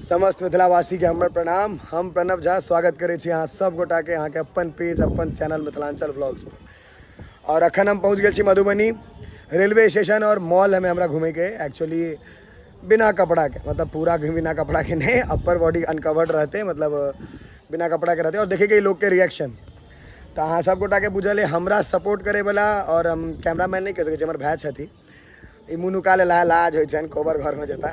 समस्त मिथिलावासी के हमर प्रणाम। हम प्रणव झा स्वागत करै छी अहाँ सब गोटा के अहाँके अपन पेज अपन चैनल मिथिलांचल व्लॉग्स पर। और अखन हम पहुँच गेल छी मधुबनी रेलवे स्टेशन और मॉल हमें हमरा घूमे के एक्चुअली बिना कपड़ा के, मतलब पूरा बिना कपड़ा के नहीं, अपर बॉडी अनकवर्ड रहते, मतलब बिना कपड़ा के रहते और देखे के लोग के रिएक्शन। तो अहाँ सब गोटा के बुझल है हमरा सपोर्ट करे वाला और हम कैमरामैन नहीं कह सकै छी, हमर भाय छथि ई मुँह नुका लेला है, लाज होइ छनि, कोबर घरमे जेता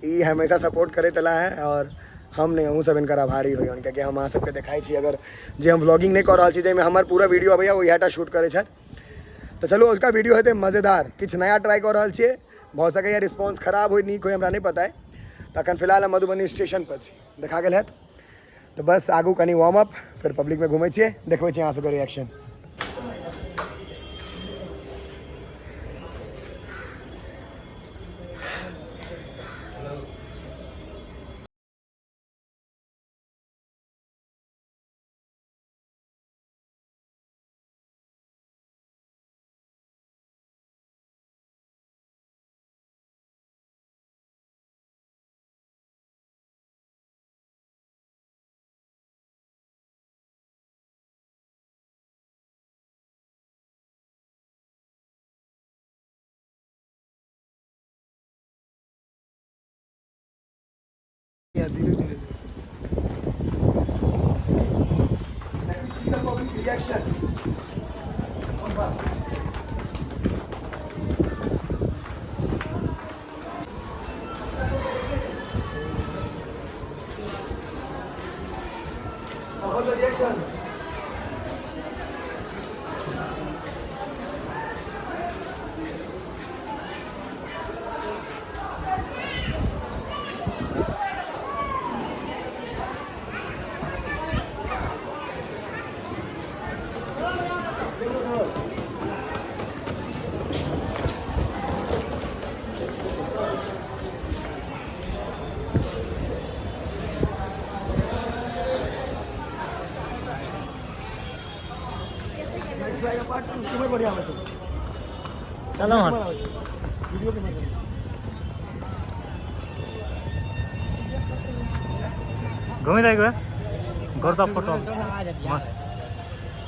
ई हमेशा सपोर्ट करैत एला है और हम नहीं, अहूँ सब इनकर आभारी होइयन, कियाकि हम अहाँ सबके देखाइ छी। अगर जे हम व्लॉगिंग नहीं कऽ रहल छी, जाहिमे हमर पूरा वीडियो अबैया, ओ इएहटा शूट करै छथि। तऽ चलू उसका वीडियो हेतै मजेदार, किछु नया ट्राई कऽ रहल छियै, भऽ सकैए रिस्पॉन्स खराब होइ नीक होइ हमरा नहि पता अइ। तऽ अखन फिलहाल हम मधुबनी स्टेशन पर छी, देखा गेल हैत। तऽ बस आगू कनि वार्म अप, फेर पब्लिकमे घुमै छियै, देखबै छी अहाँ सबके रिएक्शन। धीरे धीरे See the public reaction. Come back. How was the reactions? बढ़िया आबै छै। चलो। केमहर आबै छै? वीडियो केमहर बढ़िया? घुमी रहेको गर्दा फोटो मस्त।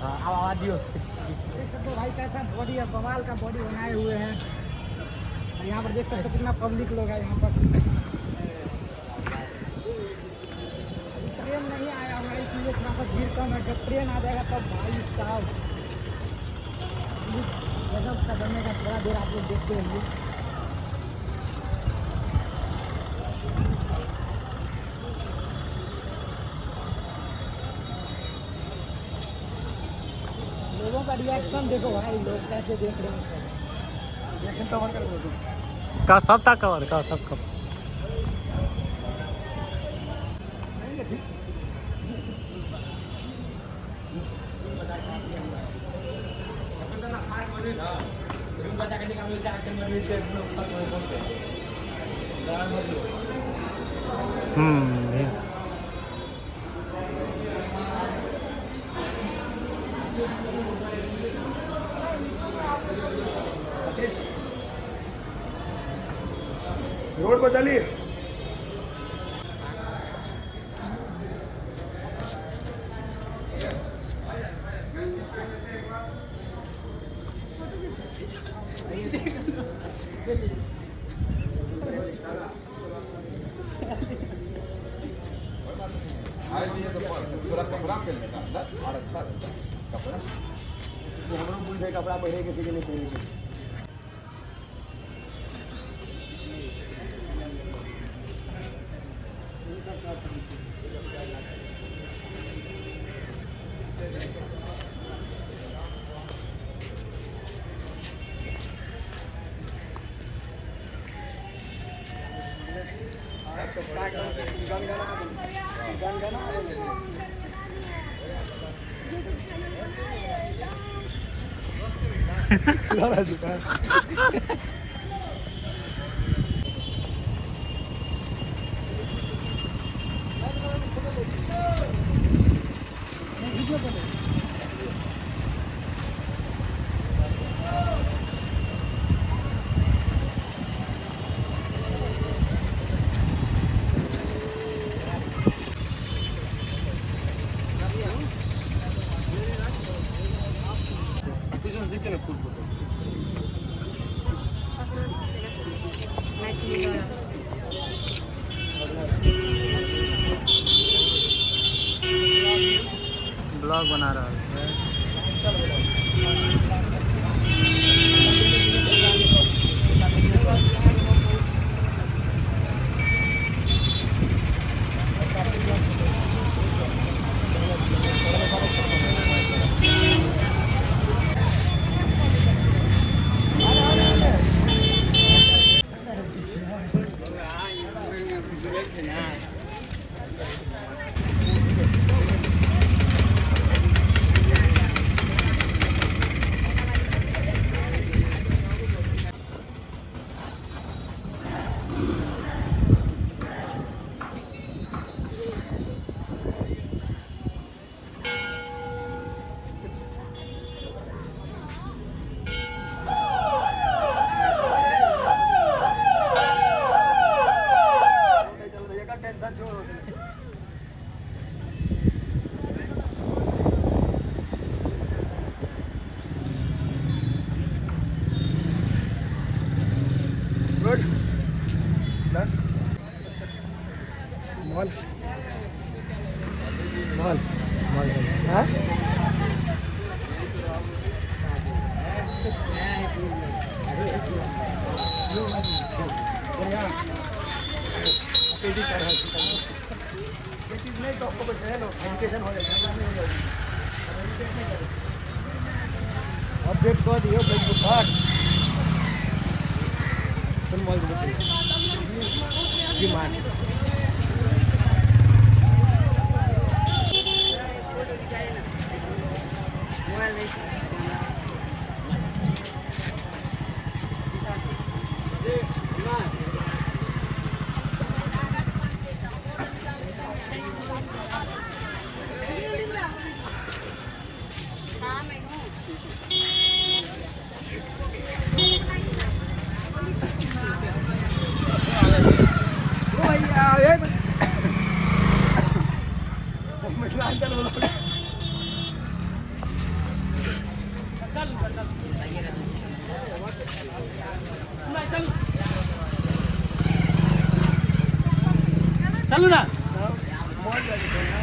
आवाज दियो। देख सकते हो भाई कैसा बॉडी है, बवाल का बॉडी बनाए हुए हैं। और यहाँ पर देख सकते हो कितना पब्लिक लोग है यहाँ पर। अभी ट्रेन नहीं आया हुआ है इसलिए थोड़ा सा भीड़ कम है। जब ट्रेन आ जाएगा तब भाई साहब गजब का जमेगा। थोड़ा देर आप लोग देखते रहिए। लोगों का रिएक्शन देखो भाई, लोग कैसे देख रहे हैं सब। रिएक्शन कवर कर दो। का सब ता कवर का सब कवर। ठीक। रोड पर चलिए। थोड़ा कपड़ा पहन लेता और अच्छा रहता कपड़ा। हमरो बुझे कपड़ा पहिरे के छै कि नहीं पहिरे के छै। गनगना लड़ा चुका है। खींचे ना फुल फोटो। ब्लॉग बना रहा है। टेंशन छोड़। Good done. Mall mall mall. हाँ पेटी कर रहा है ये चीज़ नहीं तो आपको बस है लो एजुकेशन हो जाएगी, हमरा नहीं हो जाएगी। अपडेट कर दियो फेसबुक पर। सुन मॉल जी मान। मिथिलांचल ब्लॉग। चलू ना। मॉल जाके ना।